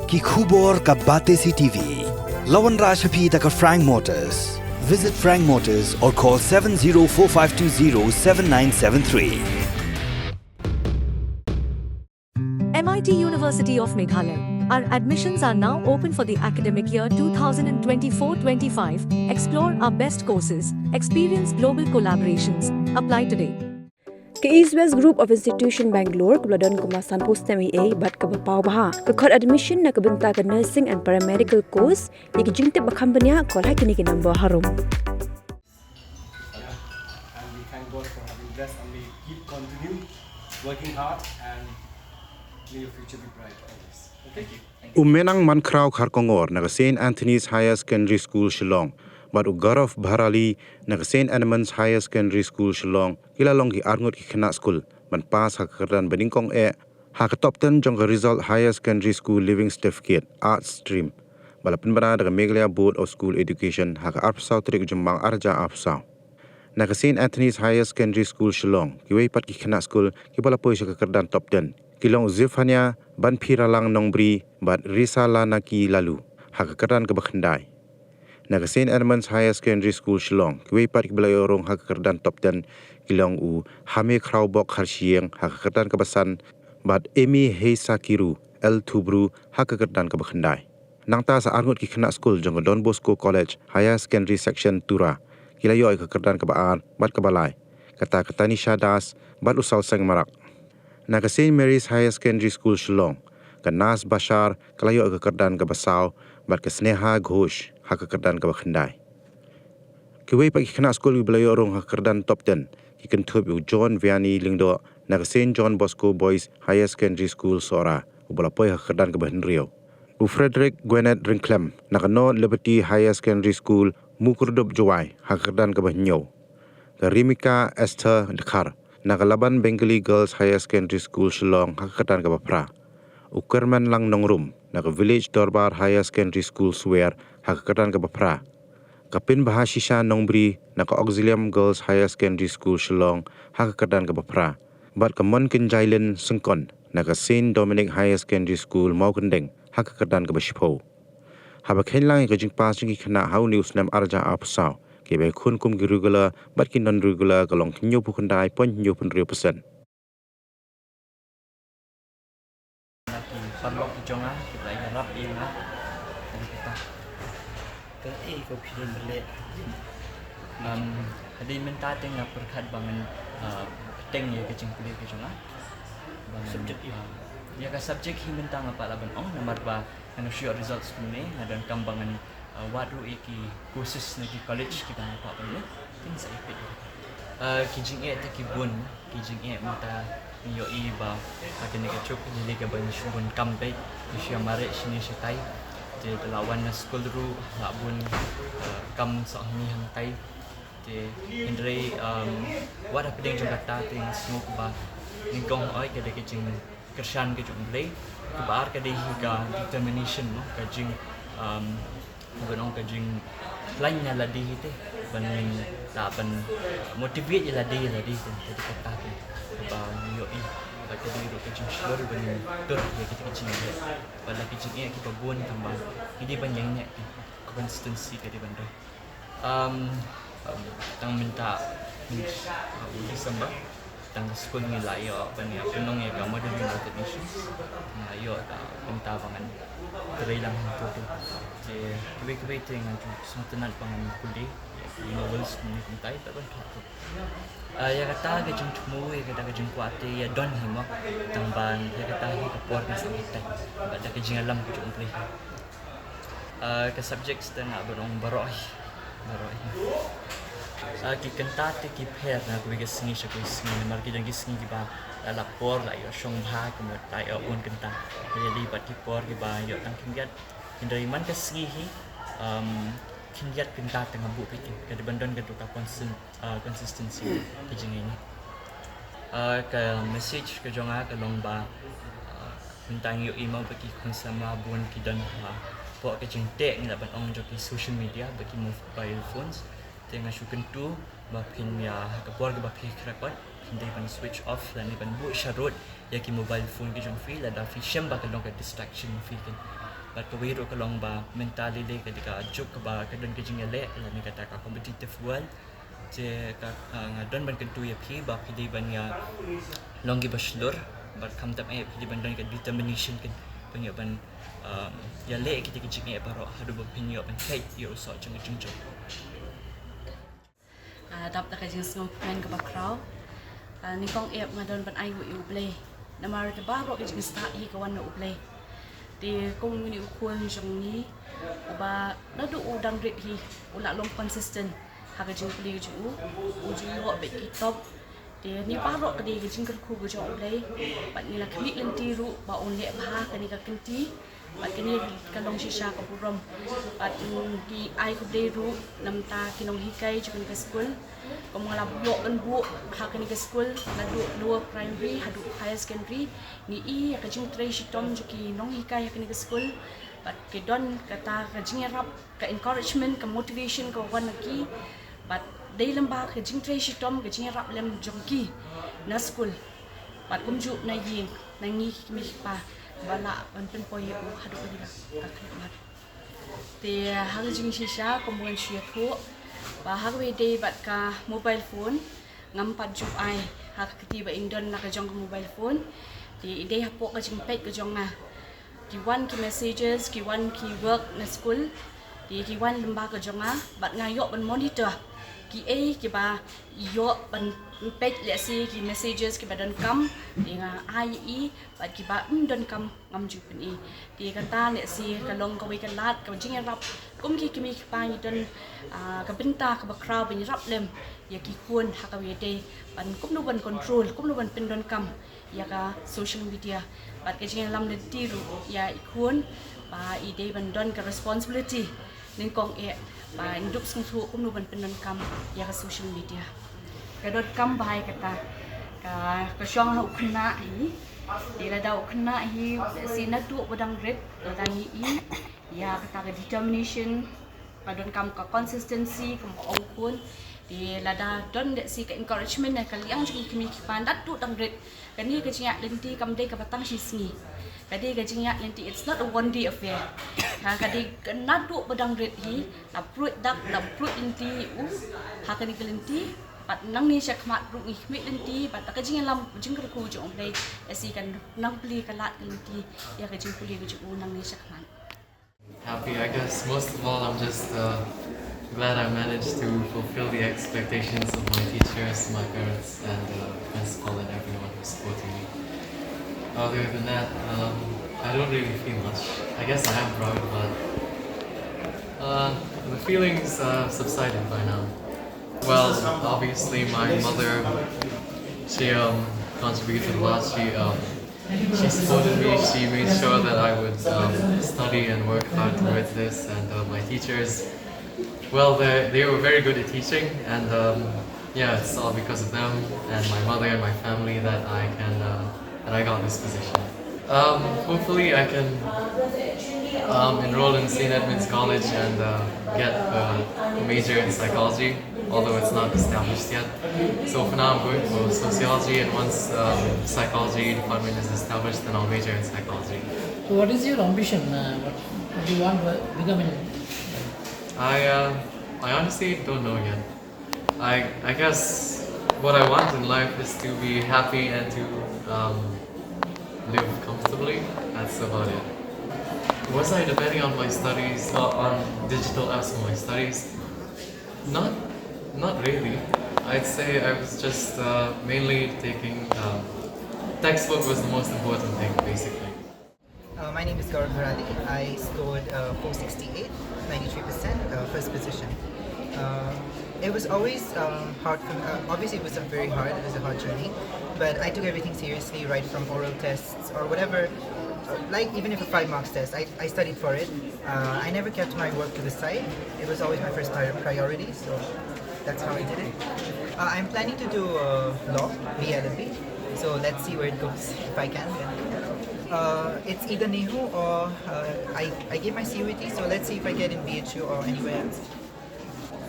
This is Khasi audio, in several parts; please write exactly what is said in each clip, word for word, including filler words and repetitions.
Ki khubor ka Batesi T V. La wanrah sha phi da ka Frank Motors. Visit Frank Motors or call seven zero four five two zero seven nine seven three. M I T University of Meghalaya. Our admissions are now open for the academic year two thousand twenty-four twenty-five. Explore our best courses, experience global collaborations. Apply today. Ka East West Group of Institution Bangalore kaba la don kumba sanphew snem eiei bad kaba paw bha ka khot admission na ka bynta ka nursing and paramedical course. Ïa ki jingtip ba kham bniah, call ha kine ki number harum. And we thank God for having blessed, and may keep continue working hard, and may your future be bright always. Okay? Thank you. U Menang Mankhraw Kharkongor na ka Saint Anthony's Higher Secondary School Shillong bad u Gaurav Bharali na ka Saint Edmund's Higher Secondary School Shillong ki la long ki arngut ki khynnah skul ban pass ha ka kyrdan ba nyngkong eh ha ka top ten jong ka result Higher Secondary School Leaving Certificate, Arts Stream, ba la pynbna da ka Meghalaya Board of School Education ha ka arphew saw tarik u Jymmang arhajar arphew saw. Na ka Saint Anthony's Higher Secondary School Shillong, kiwei pat ki khynnah skul kiba la poi sha ka kyrdan top ten ki long u Zephania Banphiralang Nongbri bad Risalanaki Lalu ha ka kyrdan kaba khyndai. Na ka Saint Edmund's Higher Secondary School Shillong, kiwei pat kiba la ïoh rung ha ka kyrdan top ten ki long u Hame Khrawbok Kharshiing ha ka kyrdan kaba san bad Emi Heisakiru L Thubru ha ka kyrdan kaba khyndai. Nangta sa arngut ki khynnah skul jong ka Don Bosco College Higher Secondary Section Tura ki la ïoh ïa ka kyrdan kaba ar bad kaba lai, kata ka Tanisha Das bad u Salseng Marak. Na ka Saint Mary's Higher Secondary School Shillong, ka Nas Bashar ka la ïoh ïa ka kyrdan kaba saw bad ka Sneha Ghosh ha ka kyrdan kaba khyndai. Kiwei pat ki khynnah skul kiba la ïoh rung ha ka kyrdan top ten ki kynthup ïa u John Vianney Lyngdoh na ka Saint John Bosco Boys Higher Secondary School Sohra, uba la poi ha ka kyrdan kaba hynriew, u Frederick Gwyneth Ryngkhlem na ka North Liberty Higher Secondary School Mukurdub Jowai ha ka kyrdan kaba hynñiew, ka Rimika Esther Dkhar na ka Laban Bengali Girls Higher Secondary School Shillong ha ka kyrdan kaba phra, u Kyrmenlang Nongrum na ka Village Dorbar Higher Secondary School Swer ha ka kyrdan kaba phra, ka Pinbhashisha Nongbri na ka Auxilium Girls Higher Secondary School Shillong ha ka kyrdan kaba phra, bad ka Monkynjailin Syngkon na ka Saint Dominic Higher Secondary School Mawkyndeng ha ka kyrdan kaba shiphew. Haba kheiñ lang ïa ka jingpass jong ki khynnah ha une u snem arhajar arphew saw, kiba ïakhun kum ki regular bad ki non regular ka long hynñiewphew khyndai point hynñiewphew hynriew percent. Ki paralok ki jong nga ki la ïarap ïa nga. Kata ka, eh, ko phi don bele. Um, hadien mynta te nga pyrkhat ba ngan, uh, bteng ïa ka jingpule ka jong nga. Ba ngan, subject ïa, uh, ïa ka subject hi mynta nga pat lah ban ong namar ba ngan shu ïoh results kumne, nga donkam ba ngan, uh, wad ruh ïa ki courses na ki college kiba nga kwah ban leh. Kin sa ïa peit. Uh, ki jingeh te ki bun, ki jingeh mynta ngi ïohi ba ha kane ka juk ngi leh kaba ngi shu bun kam beit, ngi shu ïa mareh shane shatai. Te ba la wan na skul ruh la bun, uh, kam sah hangne hangtai. Te hynrei, um, wat hapdeng jong kata te nga sngew ba nyngkong hoi ka dei ka jingkyrshan ka jong U Blei, kaba ar ka dei hi ka determination, no, ka jing, um, ban ong ka jingkhlaiñ ïa lade hi te, ban ngin lah ban motivate ïa lade ïa lade te, ka dei kata te kaba ngi ïohi. Bad ka dei ruh ka jingshlur ban ngin tur ïa kita ki jingeh, bad la ki jingeh kiba bun tang ba ngi dei ban ïeng ne, consistency ka dei ban dei. Um, um, tang mynta, uh, u December, tang ka skul ngi la ïoh ban ïa pynlong ïa ka Model United Nations. Nga ïoh da mynta ba ngan trei lang hangto. Te kawei kawei te nga ju sngewtynnat ba ngan pule ïa ki medals kumne kumtai, bad ban phah ruh. Uh, ïa kata ka jingthmu, ïa kata ka jingkwah te ïa don hi mo. Tang ba ïa kata hi ka por ka sngewtynnat bad da ka jingïalam ka jong U Blei. Ah, ka subjects te nga ban ong baroh hi. Baroh hi. Ah, ki kynta te ki pher na kawei ka sngi sha kawei ka sngi, namar ki don ki sngi kiba la lap por, la ïoh shong bha, kumta ïoh bun kynta. Ki dei pat ki por kiba ïoh tang khyndiat. Hynrei man ka sngi hi, um, khyndiat kynta te nga buh beit. Ka dei ban don ka, ka constant, ah, consistency ka jingïohi. Ah, ka message ka jong nga ka long ba, ah, mynta ngi ïohi mo ba ki khun samla bun ki don hapoh ka jingteh, ngi lah ban ong, jong ki social media bad ki mobile phones. Te nga shu kyntu ba phin ïa, ha ka por kaba phi khraw kot, phin dei ban switch off lane ban buh sharud ïa ki mobile phone ki jong phi, lada phi shem ba ka long ka distraction phi, kan. Bad kawei ruh ka long ba mynta lei lei ka dei ka juk kaba ka don ka jingïaleh lane kata ka competitive world. Te ka, ah, nga don ban kyntu ïa phi ba phi dei ban ïa long kiba shlur bad khamtam eh phi dei ban don ka determination ka ban ïa ban, um, ïaleh kita ki jingeh baroh haduh ba phin ïoh ban peit ïa u soh jong ka jingjop. Ah, dap da ka jingsngewkmen kaba khraw. Ah, nyngkong eh nga don ban ai nguh ïa U Blei. Namar ka baroh ka jingstad hi ka wan na U Blei. Te kum une u khun jong ngi uba naduh u dang rit hi u la long consistent ha ka jingpule jong u, u ju ïoh bad ki top. Te ne baroh ka dei ka jingkyrkhu ka jong U Blei. Bad ngi la khmih lynti ruh ba un leh bha kane ka kynti. Bad kane ka long shisha ka burom. Bad, mm, ki ai khublei ruh na bynta ki nonghikai jong kane ka skul. Kum nga la ïoh ban buh ha kane ka skul naduh lower primary haduh higher secondary. Ngi i ïa ka jingtrei shitom jong ki nonghikai ha kane ka skul. Bad ki don kata ka jingïarap, ka encouragement, ka motivation ka wan na ki. Bad dei lem bad ka jingtrei shitom, ka jingïarap lem jong ki na skul. Bad kumjuh na ïing, na ngi ki kmie ki kpa ba lah ban pynpoi ïa u haduh katta ka khyllipmat. Te ha ka jingshisha kumba ngan shu ïathuh ba ha kaba ïadei bad ka mobile phone, ngam pat ju ai ha ka kti ba in don na ka jong ka mobile phone. Te i dei hapoh ka jingpeit ka jong nga. Ki wan ki messages, ki wan ki work na skul. Te ki wan lem bad ka jong nga bad nga ïoh ban monitor kiei kiba ïoh ban peit lehse ki messages kiba donkam. Te nga ai i bad kiba ym donkam ngam ju pyni. Te kata lehse ka long kawei ka lad ka jingïarap kum ki kmie ki kpa ngi don, ah, ka bynta kaba khraw ban ïarap lem ïa ki khun ha kaba ïadei ban kumno ban control, kumno ban pyndonkam ïa ka social media. Bad ka jingïalam lynti ruh ïa i khun ba i dei ban don ka responsibility nyngkong eh ba in dup sngewthuh kumno ban pyndonkam ïa ka social media. Ka donkam bha ïa kata. Ka, ka shong ha u khynnah hi. Te lada u khynnah hi, lehse naduh ba dang rit, lada ngi i ïa kata ka determination, ka donkam ka consistency, kum ka ong khun. Te lada don lehse ka encouragement na ka liang jong ki kmie ki kpa naduh dang rit. Kane ka jingïaid lynti kam dei kaba tang shi sngi. Ka dei ka jingïaid lynti, it's not a one day affair. Ha, ka dei ka naduh ba dang rit hi, la pruid dak, la pruid lynti u ha kane ka lynti. Bad nangne shakhmat ruh ngi khmih lynti bad da ka jingïalam jingkyrkhu jong U Blei, lehse kan nang plie ka lad ka lynti ïa ka jingpule ka jong u nangne shakhmat. Happy, I guess. Most of all, I'm just, uh, glad I managed to fulfill the expectations of my teachers, my parents, and, uh, the principal and everyone who's supporting me. Other than that, um, I don't really feel much. I guess I am proud, but, uh, the feelings, uh, subsided by now. Well, obviously, my mother, she, um, contributed a lot. She, um, she supported me. She made sure that I would, um, study and work hard towards this. And, uh, my teachers, well, they, they were very good at teaching. And, um, yeah, it's all because of them and my mother and my family that I can, uh, that I got this position. Um, hopefully, I can, um, enroll in Saint Edmund's College and, uh, get a major in psychology, although it's not established yet. So for now, I'm going for sociology, and once, um, psychology department is established, then I'll major in psychology. So what is your ambition? Uh, what, what do you want to become in life? I, uh, I honestly don't know yet. I, I guess what I want in life is to be happy and to, um, live comfortably. That's about it. Was I depending on my studies, uh, on digital apps for my studies? Not, not really. I'd say I was just, uh, mainly taking, um, textbook was the most important thing, basically. Uh, my name is Gaurav Bharali. I scored, uh, four sixty-eight, ninety-three percent, uh, first position. Uh, it was always, um, hard for me. Uh, obviously, it was a very hard, it was a hard journey, but I took everything seriously, right from oral tests or whatever, uh, like, even if a five marks test, I, I studied for it. Uh, I never kept my work to the side. It was always my first pri- priority, so that's how I did it. Uh, I'm planning to do, uh, law, B L L B, so let's see where it goes. If I can, then. Uh, it's either NEHU or, uh, I, I gave my C U E T, so let's see if I get in B H U or anywhere else.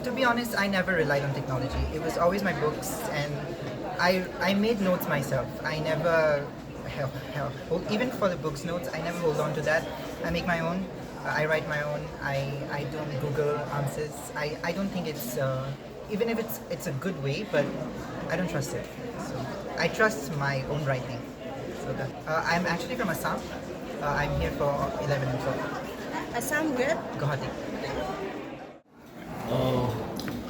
To be honest, I never relied on technology. It was always my books, and I, I made notes myself. I never held, held, hold, even for the books notes, I never hold on to that. I make my own. I write my own. I, I don't Google answers. I, I don't think it's, uh, even if it's it's a good way, but I don't trust it. So I trust my own writing. So that, uh, I'm actually from Assam. Uh, I'm here for eleven and twelve. Assam where? Guwahati. Uh,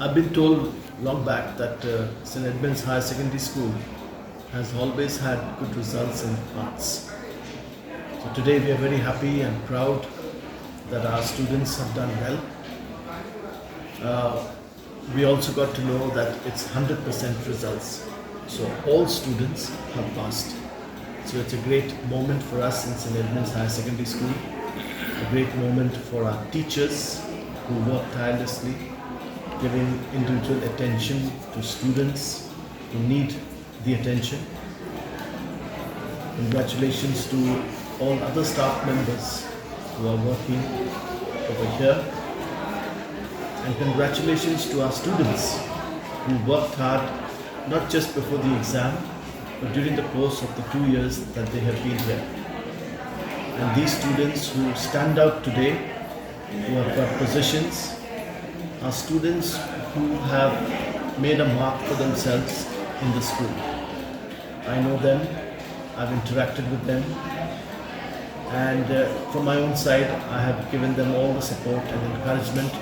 I've been told long back that uh, St. Edmund's Higher Secondary School has always had good results in arts. So today we are very happy and proud that our students have done well. Uh, we also got to know that it's one hundred percent results. So all students have passed. So it's a great moment for us in St. Edmund's Higher Secondary School, a great moment for our teachers who work tirelessly, giving individual attention to students who need the attention. Congratulations to all other staff members who are working over here. And congratulations to our students who worked hard not just before the exam, but during the course of the two years that they have been here. And these students who stand out today, who have got positions, are students who have made a mark for themselves in the school. I know them, I've interacted with them, and uh, from my own side, I have given them all the support and encouragement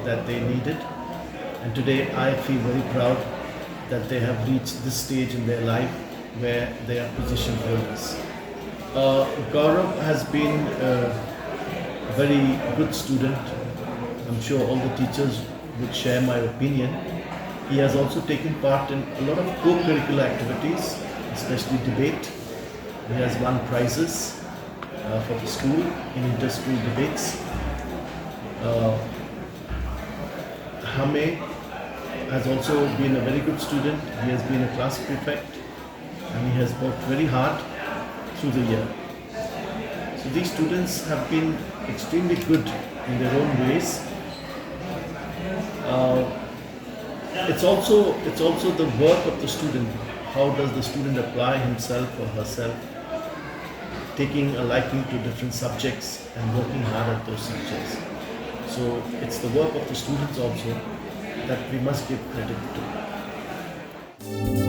that they needed. And today, I feel very proud that they have reached this stage in their life where they are position holders. Uh, Gaurav has been a very good student. I'm sure all the teachers would share my opinion. He has also taken part in a lot of co-curricular activities, especially debate. He has won prizes uh, for the school in inter-school debates. Uh, Hame has also been a very good student. He has been a class prefect and he has worked very hard through the year. So these students have been extremely good in their own ways. Uh, it's also it's also the work of the student. How does the student apply himself or herself, taking a liking to different subjects and working hard at those subjects? So it's the work of the students also that we must give credit to.